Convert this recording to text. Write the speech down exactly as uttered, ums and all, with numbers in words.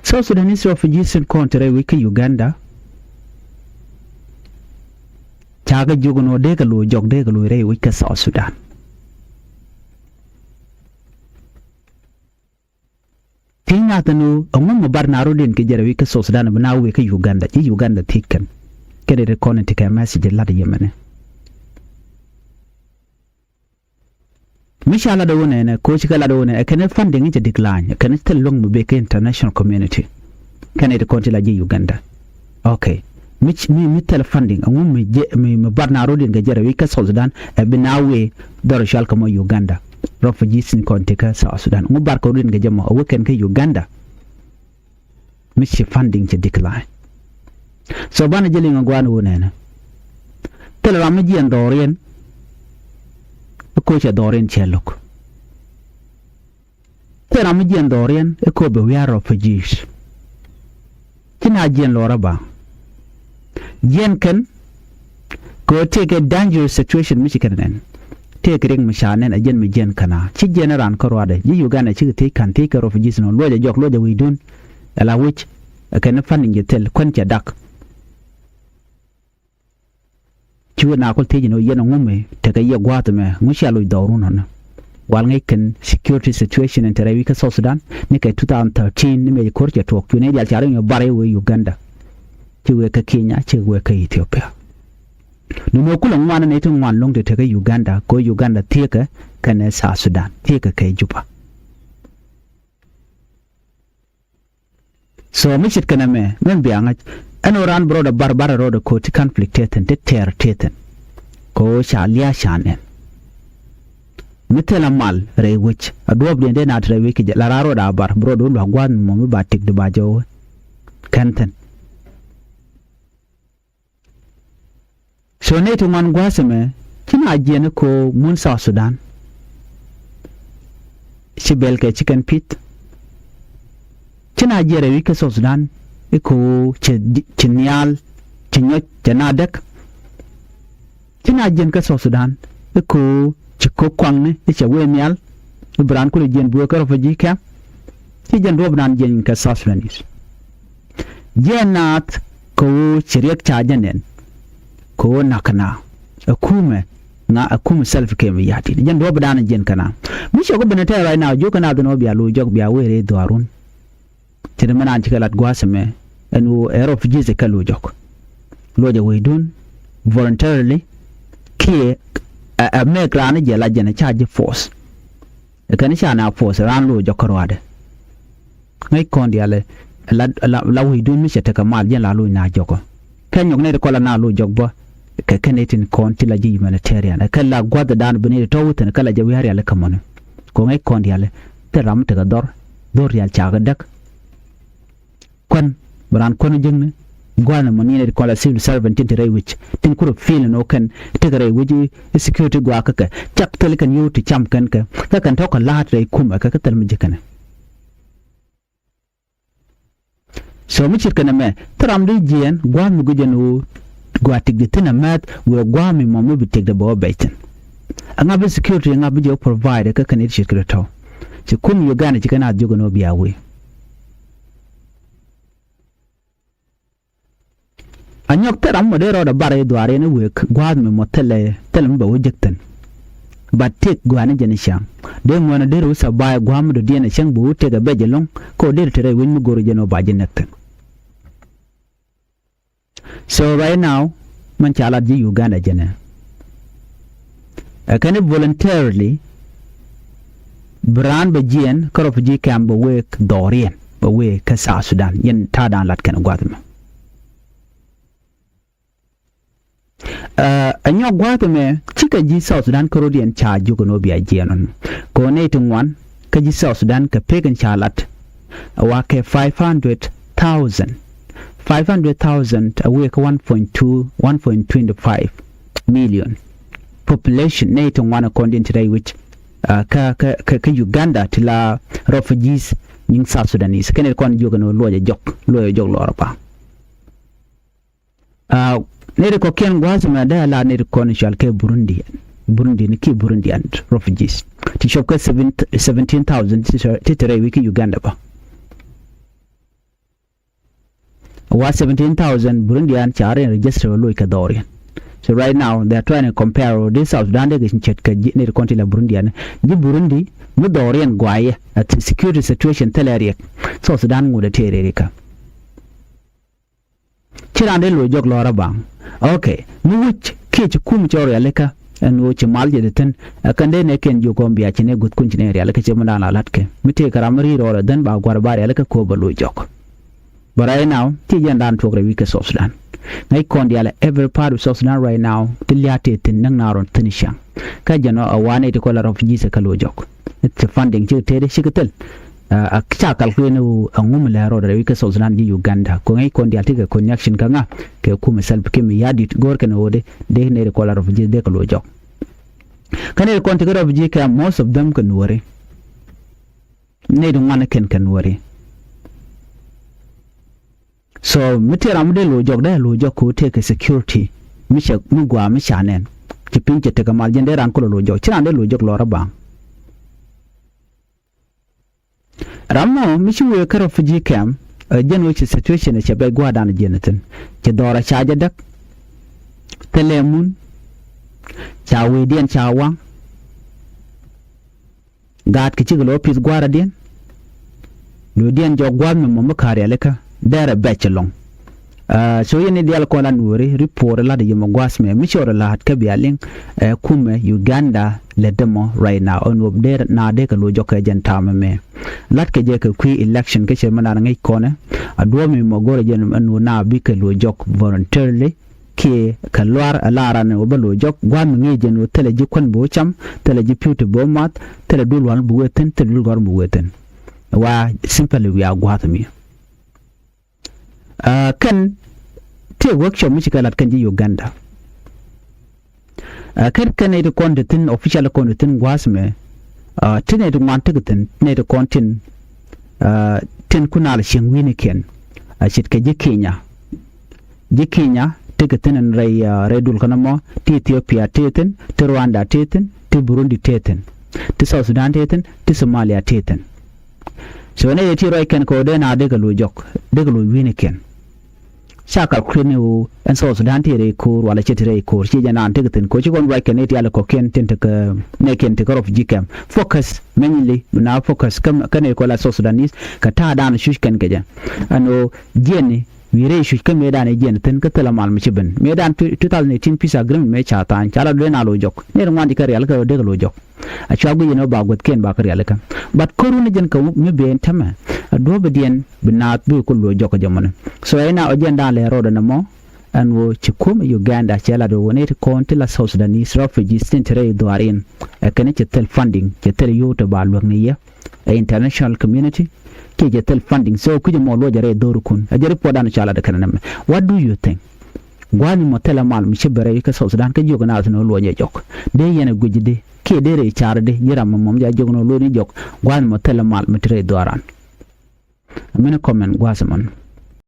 South Sudanese refugees tin kɔn te rɛy wec kä Uganda, ca kɛ jiök ɛn ɣöö dee kɛ lo̱c jɔk, dee kɛ lo̱c rɛy wec kä South Sudan. Thiec nath ɛn ɣöö ɛŋu mi bar naath rɔ̱diɛn kɛ jɛ rɛy wec kä South Sudan bi naath wëë kä Uganda, ji̱ Uganda thiec kɛn. Kɛn i̱ ti kɔn in ti kɛ message la̱t yɛ mɛnɛ. Mi ca lat ɛ wä nɛnɛ, ko ci kɛ lat ɛ wä nɛnɛ, ɛ kɛn funding in cɛ decline, ɛ kɛn thil luäŋ mi bek kä international community. Kɛn i̱ ti kɔn ti la ji̱ Uganda. Okay. Mi ci, mi, mi thil funding, ɛŋu mi jɛ, mi, mi bar naath rɔ̱diɛn kɛ jɛ rɛy wec kä South Sudan, ɛ bi naath wëë dhɔr cual kɛ mɔ Uganda. Refugees in kɔn ti kä South Sudan. Ɛŋu bar kɛ rɔ̱diɛn kɛ jɛ mɔ, ɛ wä kɛn kä Uganda. Mi ci funding cɛ decline. So banɛ jɛ liŋ a gua̱a̱n wä nɛnɛ. Thilɛ ram mi jiɛn dhɔriɛn. Ɛ ko cɛ dhɔriɛn cɛ lo̱k. Thilɛ ram mi jiɛn dhɔriɛn. Ɛ ko bɛ wi̱i̱ a refugees. Ci naath jiɛn lɔrä ba. Jiɛn kɛn. Kɛ ɣöö tëëkɛ dangerous situation mi ci kɛn nɛn. Tëëkɛ riɛk mi ca nɛn a jiɛn mi jiɛn kɛn a. Ci jiɛn raan kä ruaadɛ. Ji̱ Uganda cikɛ thiec ka̱n thiec kɛ refugees nɔ. Luɔcɛ jɔk, luɔcɛ wi̱i̱dun. Ɛ la wec. Ɛ kɛn funding jɛ thil. Kuän cɛ dak. Ci wä naath kɔl thiec ni wä yɛn ɛŋu mi tekɛ yɛ gua̱a̱th ɛmɛ, ŋu cia loc dhɔrun ɔnɔ. Wal ŋäc kɛn security situation in te rɛy wec kä South Sudan ni kɛ two thousand thirteen ni mëë ko̱r cɛ tuɔɔk, cuɛ ni diaal ca rɔ nyɔ bar i̱ wee Uganda. Ci wee kä Kenya, ci wee kä Ethiopia. Ni nöö kulɛ ŋuan ni ti ŋuan lo̱ŋ ti te kä Uganda, kɛ Ɣöö Uganda thieekä kɛnɛ South Sudan, thieekä kɛ Juba. So mi ce̱tkɛ nɛmɛ, min bia ŋa̱c ɛn ɣöö raan bi rɔɔdɛ bar, bar rɔɔdɛ ko̱ ti conflict tëë thi̱n, ti tɛɛr tëë thi̱n. Kɛ ɣöö ca lia̱a̱ ca nɛn. Mi thilɛ mal rɛy wec, a duɔ̱ɔ̱pdiɛn dee naath rɛy wec kɛ jɛ, la raan rɔɔdɛ a bar, bi rɔɔdɛ wä lua̱k gua̱a̱th mi mɔ mi ba tëkdu ba jɔwä. Kɛn thi̱n. So nɛy ti ŋuan gua̱a̱th ɛmɛ, ci naath jiɛn i̱ ko̱ mun South Sudan. Ci bɛlkɛ ci kɛn pi̱th. Ci naath jiɛn rɛy wec kä South Sudan i̱ ko̱ ci, ci nhial, ci nyɔc, cɛ naath däk. Ci naath jiɛn kä South Sudan i̱ ko̱ ci ko̱k kuaŋni i̱ cɛ wee nhial. I̱ bi raan kulɛ jiɛn bi wee kä refugee camp. Ci jɛn duɔ̱ɔ̱pdan jiɛn kɛ South Sudanese. Jiɛn naath kɛ ɣöö ci riɛk ca jɛ nɛn. Kɛ ɣöö na̱k kɛ naath. Ɛ kumɛ ŋa, ɛ kumɛ Salva Kiir Mayardit. Jɛn duɔ̱ɔ̱pdan jiɛn kɛ naath. Mi cɛ kɔ ben ɛ tɛɛr right now, jiökɛ naath ɛn ɣöö bia lo̱c jɔk, bia wee rɛy dhuaarun. Ci ri mi naan cikɛ lat gua̱a̱th ɛmɛ ɛn ɣöö ɛ refugees kɛ lo̱c jɔk. Lo̱cɛ wecdun voluntarily kiɛ ɛ, ɛ mɛk raan jɛ la jɛn ca ji̱ force. Ɛ kɛn ca naath force raan lo̱c jɔk kä ruaadɛ. Ŋäc kɔn diaal ɛ la, la, la wecdun mi cɛ tekɛ mal jɛn la lo̱c naath jɔk ɔ. Kɛ nyɔk nɛy ti kɔn la naath lo̱c jɔk bä kɛ kɛn nɛy tin kɔn ti la ji̱ humanitarian. Ɛ kɛ la gua̱thdan bi nɛy ti tɔ̱ wä thi̱n kä la jɛ wi̱i̱ a rial kä mɔni. Kɛ ŋäc kɔn diaal thil ram mi tekɛ dhɔr, dhɔr diaal cakɛ däk. Kuän, bi raan kuän jiäkni, gua̱a̱th ni mɔ ni nɛy ti kɔn la civil servant tin te rɛy wec, tin kurɛ feel ni wä kɛn tekɛ rɛy wec i̱ security gua̱a̱ kä kɛ, cak thil kɛn yio̱w ti cam kɛn kɛ, kä kɛn tɔ̱ kɛ la̱a̱t rɛy kumɛ kɛ, kä thil mi ji̱ kɛnɛ. So mi ce̱tkɛ nɛmɛ, thil ram di jiɛɛn, gua̱a̱th mi gui̱c ɛn ɣöö gua̱a̱th tëkdɛ thi̱n ɛ mɛth, wëë gua̱a̱th mi mɔ mi bi tëkdɛ bɛ wä bɛc thi̱n. Ɛŋa bi security, ɛŋa bi jɛ wä provide kä kɛn i̱ ti ce̱tkɛ tɔ̱. Ci kum Uganda ci kɛn a jiök ɛn ɣöö bia wee. A nyɔk thil ram mɔ dee rɔɔdɛ bar i̱ dhuaar yɛn i̱ wëë gua̱a̱th mi mɔ thilɛ, thilɛ mi bɛ wä jek thi̱n. But tëk gua̱a̱ni jɛn i̱ cäŋ. Dee ŋuɛ̈nɛ dee rɛ wä survive gua̱a̱th mi dɔ̱diɛn i̱ cäŋ bɛ wä tëk ɛ bɛ jɛ lo̱ŋ. Kä wä dee rɛ te rɛy wec mi go̱r jɛn ɔ ba jɛ näk thi̱n. So right now, mɛn ca lat ji̱ Uganda jɛnɛ. Ɛ kɛn i̱ voluntarily, bi raan bɛ jiɛɛn kä refugee camp bɛ wee dhɔriɛn, bɛ wee kä South Sudan, yɛn ta̱a̱dan lat kɛn gua̱th mɛ. Ɛ, ɛ nyɔk gua̱th mɛ, cikɛ ji̱ South Sudan kä rɔ̱diɛn ca jiök ɛn ɣöö bia jiɛɛn ɔn. Kɛ ɣöö nɛy ti ŋuan, kä ji̱ South Sudan kɛ pek in ca lat. Ɛ wa kɛ five hundred thousand. Five hundred thousand a wëë kä one point two, one point twenty five million. Population nɛy ti ŋuan ɛ kɔn diɛn ti rɛy wec. Ɛ, kä, kä, kä, kä Uganda ti la refugees nyiŋ South Sudanese. Kɛn i̱ kɔn jiök ɛn ɣöö luɔcɛ jɔk, luɔcɛ jɔk lɔrɛ ba. Aa, nɛy ti kɔ̱kiɛn gua̱a̱th mɛ dee a la nɛy ti kɔn cual kɛ Burundi. Burundi ni ki Burundian refugees. Ti cop kɛ seventeen thousand ti te rɛy wec kä Uganda bä. Wa seventeen thousand Burundian ca rin register loc kɛ dhɔriɛn. So right now they are trying to compare this South Sudan dee kɛ cin ce̱tkɛ ji̱ nɛy ti kɔn ti la Burundian, ji̱ Burundi mi dhɔriɛn guayɛ a security situation thilɛ riɛk. South Sudan ŋot a tëë rɛrikä. Ci raan dee lo̱c jɔk lɔ̱rä baŋ. Okay, mi wi̱c kiɛ ci kum cɔ rialikä ɛn ɣöö ci mal jɛ di thi̱n. Ɛ kɛn dee nɛ kɛn jiök ɣɔm bia ci nɛ guth kun ci nɛ rialikä ci mi daan la la̱tkɛ mi tëëkɛ ram mi ri̱i̱r ɣɔr ɛ dhän ba gua̱r ba rialikä ko̱o̱p bɛ lo̱c jɔk. But right now ci jɛn daan tuɔk rɛy wi̱c kɛ South Sudan. Ŋäc kɔn diaal ɛ every part of South Sudan right now ti lia̱a̱ tëë thi̱n näk naar ɔ thi̱n cäŋ. Kä jɛn ɔ a wanɛ ti kɔl a refugees ɛ kä lo̱c jɔk. Ti funding cikɛ tëëdɛ cikɛ thil. A ca kal kui̱n ɛ ŋum lɛ rɔɔdɛ rɛy wi̱c kä South Sudan ji̱ Uganda kɛ ŋäc kɔn diaal ti kɛ connection kä ŋa kɛ kumɛ Salva Kiir mi ya̱di̱t go̱o̱r kɛn ɣöö dee dee nɛy ti kɔl a refugee dee kɛ lo̱c jɔk. Kä nɛy ti kɔn ti kä refugee kɛ most of them kɛ nuɔri. Nɛy ti ŋuan kɛn kɛ nuɔri. So mi tëë ram mi dee lo̱c jɔk dee lo̱c jɔk kɛ ɣöö tëëkɛ security mi cɛ mi gua̱a̱ mi ca nɛn. Ci piny cɛ tekɛ mal jɛn dee raan kulɛ lo̱c jɔk ci raan dee lo̱c jɔk lɔrä baŋ. Ram mɔ mi ci wëë kä refugee camp ɛ jɛn ɣöö ci situation ɛ cɛ bɛc gua̱a̱rdan jiɛn thi̱n. Ci dhɔrä ca jɛ däk. Thilɛ mun. Ca wëëdiɛn ca waŋ. Gaat kɛ cikɛ lo̱ pi̱th gua̱a̱rädiɛn. Lo̱diɛn jɔk gua̱a̱th mi mɔ mi ka̱a̱r rialikä dɛrɛ bɛc ɛlɔ̱ŋ. So yɛn i̱ diaal kɔn la nuɔri ripo̱o̱ri la̱t yɛ mɔ gua̱a̱th mɛ mi cɔɔr la̱a̱t kä bia liŋ. Ɛ kumɛ Uganda lɛ dämɔ right now ɛn ɣöö dee na dee kɛ lo̱c jɔk kɛ jɛn ta̱a̱ mɛ mɛ. La̱t kɛ jɛ kɛ kui̱ election kä cɛ mi naan ŋäc kɔnɛ. A duɔ̱ɔ̱p mi mɔ go̱rɛ jɛn ɛn ɣöö na bikɛ lo̱c jɔk voluntarily. Kiɛ kɛ luaar a la ran ɛ wä bä lo̱c jɔk gua̱a̱th mi ŋi̱i̱c jɛn wä thilɛ ji̱ kuän bi wä cam thilɛ ji̱ pi̱w ti bi wä math thilɛ duël wal bi wä thi̱n thilɛ duël gɔ̱r bi wä thi̱n. Wa simply wiaa gua̱a̱th mi. Kɛn tëë workshop mi ci kɛ lat kɛn ji̱ Uganda. Kɛn kɛn nɛy ti kɔn ti thi̱n official kɔn ti thi̱n gua̱a̱th mɛ. Ti nɛy ti ŋuan tekɛ thi̱n ti nɛy ti kɔn tin. Tin kun al cieŋ wi̱nikiɛn a ce̱tkɛ ji̱ Kenya. Ji̱ Kenya tekɛ thi̱n ɛn rɛy rɛy dul kɛn ɛmɔ ti Ethiopia tëë thi̱n ti Rwanda tëë thi̱n ti Burundi tëë thi̱n ti South Sudan tëë thi̱n ti Somalia tëë thi̱n. So nɛy ti ruac kɛn kɛ ɣöö dee na dee kɛ lo̱c jɔk dee kɛ lo̱c wi̱nikiɛn. Ca kal kui̱n ni ɣöö ɛn South Sudan ti rɛy ko̱o̱r wala cɛ ti rɛy ko̱o̱r ci jɛ naan tekɛ thi̱n ko̱o̱r ci kɔn ruac kɛn ni ti alɛ kɔ̱kiɛn tin tekɛ nɛɛkiɛn tekɛ refugee camp focus mainly na focus kä nɛy kɔn la South Sudanese kɛ ta̱a̱ daan cuc kɛn kɛ jɛ. Ɛn ɣöö jiɛni wi̱i̱ rɛy cuc kä mëëdan i̱ jiɛn thi̱n kä thilɛ mal mi ci ben mëëdan two thousand eighteen peace agreement mëë ca tha̱a̱ny ca la duee na lo̱c jɔk nɛy ti ŋuan ji̱ kɛ rialikä ɣöö dee kɛ lo̱c jɔk. A cua guic yɛn ɣöö ba guäth kiɛn ba kä rialikä. But ko̱r wun ni jɛn kɛ mi ben tämɛ a duɔ̱ɔ̱p i̱ diɛn bi naath bi kul lo̱c jɔk kɛ jɛ mɔni. So ɛn na ɔ jɛn da̱a̱n lɛ rɔɔdɛ nɛmɔ ɛn ɣöö ci kuɔ̱m Uganda cɛ lat ɣöö wä nɛy ti kɔn ti la South Sudanese refugees tin ti rɛy dhuaar in. Ɛ kɛn cɛ thil funding cɛ thil yio̱w te ba luäk ni yɛ. Ɛ international community kiɛ cɛ thil funding so kui̱c ɛmɔ luɔc ɛ rɛy dho̱rikun ɛ jɛ report dan ca lat ɛ kɛn nɛmɛ. What do you think? Gua̱a̱th mi mɔ thilɛ mal mi ci bɛ rɛy kä South Sudan kä jiök naath ni ɣöö luɔ̱nyɛ jɔk dee yɛn ɛ guic di kiɛ dee rɛy car di ji̱ ram mi mɔm ja jiök ni ɣöö luɔ̱nyɛ jɔk. Gua̱a̱th mi mɔ thilɛ mal mi ti rɛy dhuaaran. Mini comment gua̱a̱th mɔn.